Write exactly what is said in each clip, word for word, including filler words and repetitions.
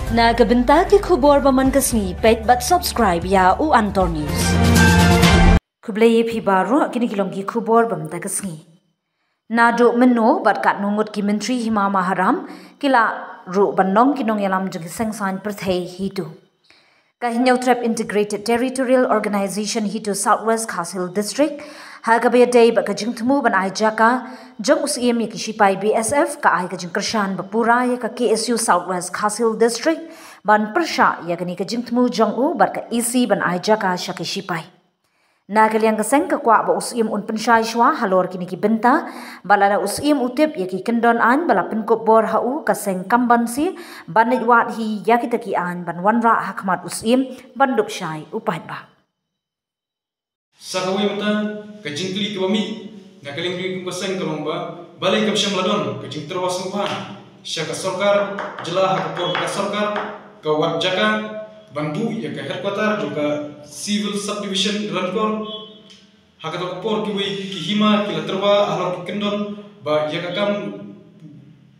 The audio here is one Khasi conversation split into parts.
Na ka bynta ki khubor ba man ka sngi, peit bad subscribe ïa u Antor News. Khublei ïa phi baroh, kine ki long ki khubor ba man ka sngi. Naduh mynno bad katno ngut ki myntri hima maharam ki la ruh ban long ki nongïalam jong ki seng saiñ pyrthei HITO. Ka Hynñiewtrep Integrated Territorial Organization HITO South West Khasi Hills District, ha kaba ïadei bad ka jingthmu ban ai jaka jong u Syiem ïa ki shipai BSF, ka ai ka jingkyrshan ba pura ïa ka KSU South West Khasi Hills District ban pyrshah ïa kane ka jingthmu jong u bad ka EC ban ai jaka sha ki shipai. Na ka liang ka seng ka kwah ba u Syiem un pynshai shuwa halor kine ki bynta, ba lada u Syiem u tip ïa ki kyndon aiñ ba la pynkup bor ha u, ka seng kam banse ban leit wad hi ïa kita ki aiñ ban wanrah ha khmat u Syiem ban dup shai u paidbah. Sa kawei mynta, ka jingkylli kaba mih na ka liang jong i kum ka seng ka long ba, balei kam shym la don ka jingtyrwa sngewbha sha ka sorkar jylla ha ka por ka sorkar ka wad jaka ban buh ïa ka headquarter jong ka Civil Subdivision Ranikor. Ha kata ka por kiwei ki hima ki la tyrwa halor ki kyndon ba ïa ka kam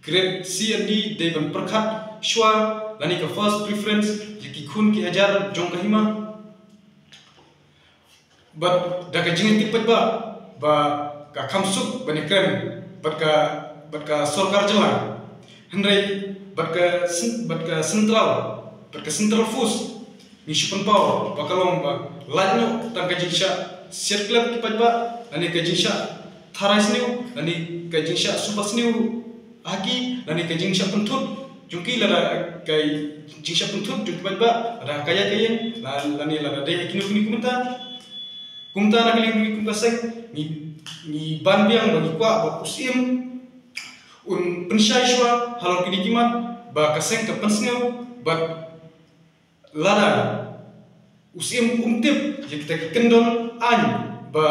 grade C and D dei ban pyrkhat shuwa lane ka first preference ïa ki khun ki hajar jong ka hima. Bad da ka jingtip paidbah ba ka kham suk ban ïakren bad ka, bad ka sorkar jylla. Hynrei bad ka sen-, bad ka central, bad ka central force ngi shu pynpaw ba ka long ba lait noh tang ka jingshah siat khlem ki paidbah, lane ka jingshah tharai sniew, lane ka jingshah suba sniew ha ki, lane ka jingshah pynthut jong ki, lada ka jingshah pynthut jong ki paidbah lada ka ïaid ka ïeng, la-, lane lada dei ha kino kino ki bynta. Kumta na ka liang jong i kum ka seng ngi, ngi ban biang ba ngi kwah ba u Syiem un pynshai shuwa halor kine ki mat ba ka seng ka pynsngew bad lada u Syiem um tip ïa kita ki kyndon aiñ ba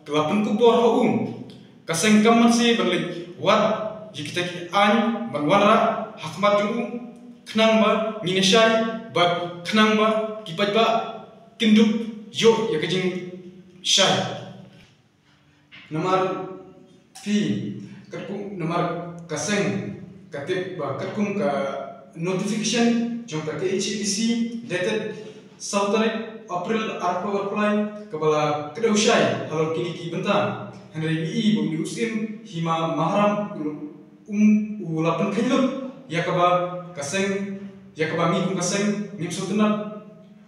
ka la pynkup bor ha u, ka seng kam banse ban leit wad ïa kita ki aiñ ban wanrah ha khmat jong u, khnang ba ngin ïa shai bad khnang ba ki paidbah kin dup ïoh ïa ka jingshai. Namar phi, katkum, namar ka seng ka tip ba katkum ka notification jong ka KHADC dated saw tarik April arphew arphew lai kaba la kdew shai halor kine ki bynta. Hynrei ngi i ba une u Syiem hima maharam um, u la pynkheiñ lut ïa kaba ka seng, ïa kaba ngi kum ka seng ngim sngewtynnat.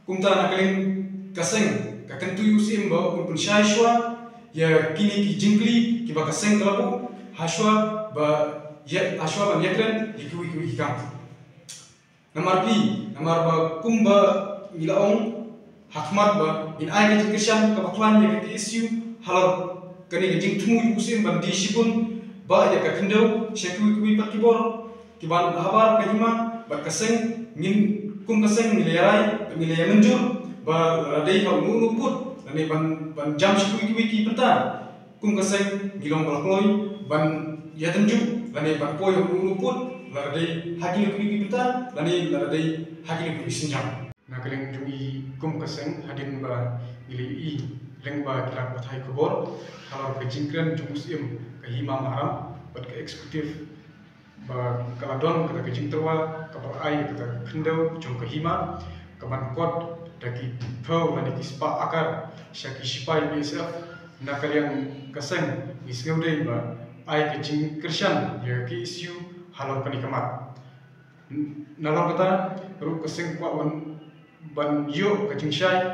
Kumta na ka liang ka seng ka kyntu ïa u Syiem ba un pynshai shuwa ïa kine ki jingkylli kiba ka seng ka la buh, ha shuwa ba ïa, ha shuwa ban ïakren ïa kiwei kiwei ki kam. Namar phi, namar ba kumba ngi la ong ha khmat ba ngin ai ka jingkyrshan kaba khlaiñ ïa ka KSU halor kane ka jingthmu ïa u Syiem ban die shibun ba ïa ka khyndew sha kiwei kiwei pat ki bor. Ki ban habar ka hima bad ka seng, ngin kum ka seng ngi la ïa rai, ngi la ïa mynjur ba lada dei ha uno uno u pud lane ban, ban jam sha kiwei kiwei ki bynta, kum ka seng ngi long ba la kloi ban ïa tynjuh lane ban poi ha uno uno u pud lada dei ha kino kino ki bynta lane lada dei ha kino kino ki sienjam. Na ka liang jong i kum ka seng, hadien ba ngi la ïohi lyngba ki lad pathai khubor halor ka jingkren jong u Syiem ka hima maharam bad ka executive ba ka la don kata ka jingtyrwa kaba ai kata ka khyndew jong ka hima kaban kot da ki phew lane ki spah akar sha ki shipai BSF. Na ka liang ka seng ngi sngewdei ba ai ka jingkyrshan ïa ka KSU halor kane ka mat. Nalor kata ruh ka seng kwah ban, ban ïoh ka jingshai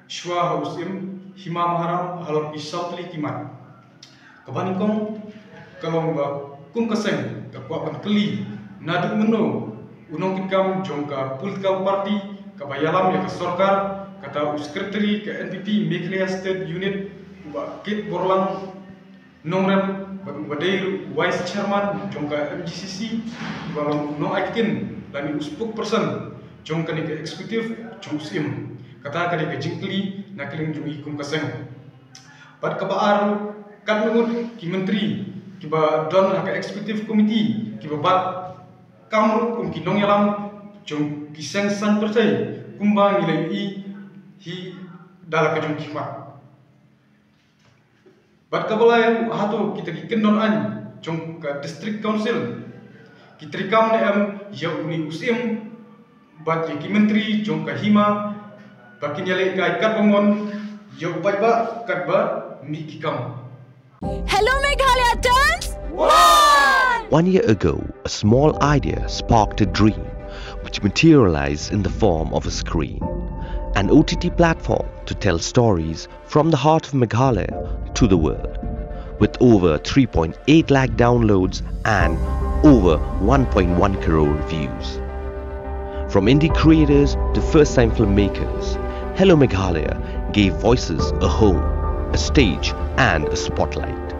shuwa ha u Syiem hima maharam halor ki saw tylli ki mat. Kaba nyngkong ka long ba kum ka seng ka kwah ban kylli naduh mynno u nongkitkam jong ka political party kaba ïalam ïa ka sorkar, kata u secretary ka NPP Meghalaya State Unit, u Bah Kitborlang Nongrem, bad uba dei ruh u Vice Chairman jong ka MGCC, uba long u nongai ktien lane u spokesperson jong kane ka executive jong u Syiem. Kata ka dei ka jingkylli na ka liang jong i kum ka seng. Bad kaba ar ruh, katno ngut ki myntri kiba don ha ka executive committee kiba bat kam ruh kum ki nongïalam jong ki seng saiñ pyrthei kumba ngi la ïohi hi da la ka jong ki khmat. Bad kaba lai ruh, hato kita ki kyndon aiñ jong ka District Council ki treikam ne em ïa une u Syiem Bad ïa ki myntri jong ka hima ba kin ïalehkai katba mon, ïoh paidbah katba mih ki kam. Hello Meghalaya turns one! One year ago, a small idea sparked a dream which materialized in the form of a screen, an O T T platform to tell stories from the heart of Meghalaya to the world, with over three point eight lakh downloads and over one point one crore views. From indie creators to first time filmmakers, Hello Meghalaya gave voices a home, a stage, and a spotlight.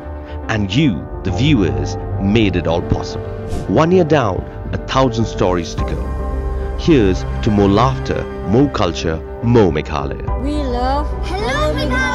And you, the viewers, made it all possible. One year down, a thousand stories to go. Here's to more laughter, more culture, more Meghalaya. We love Hello Meghalaya.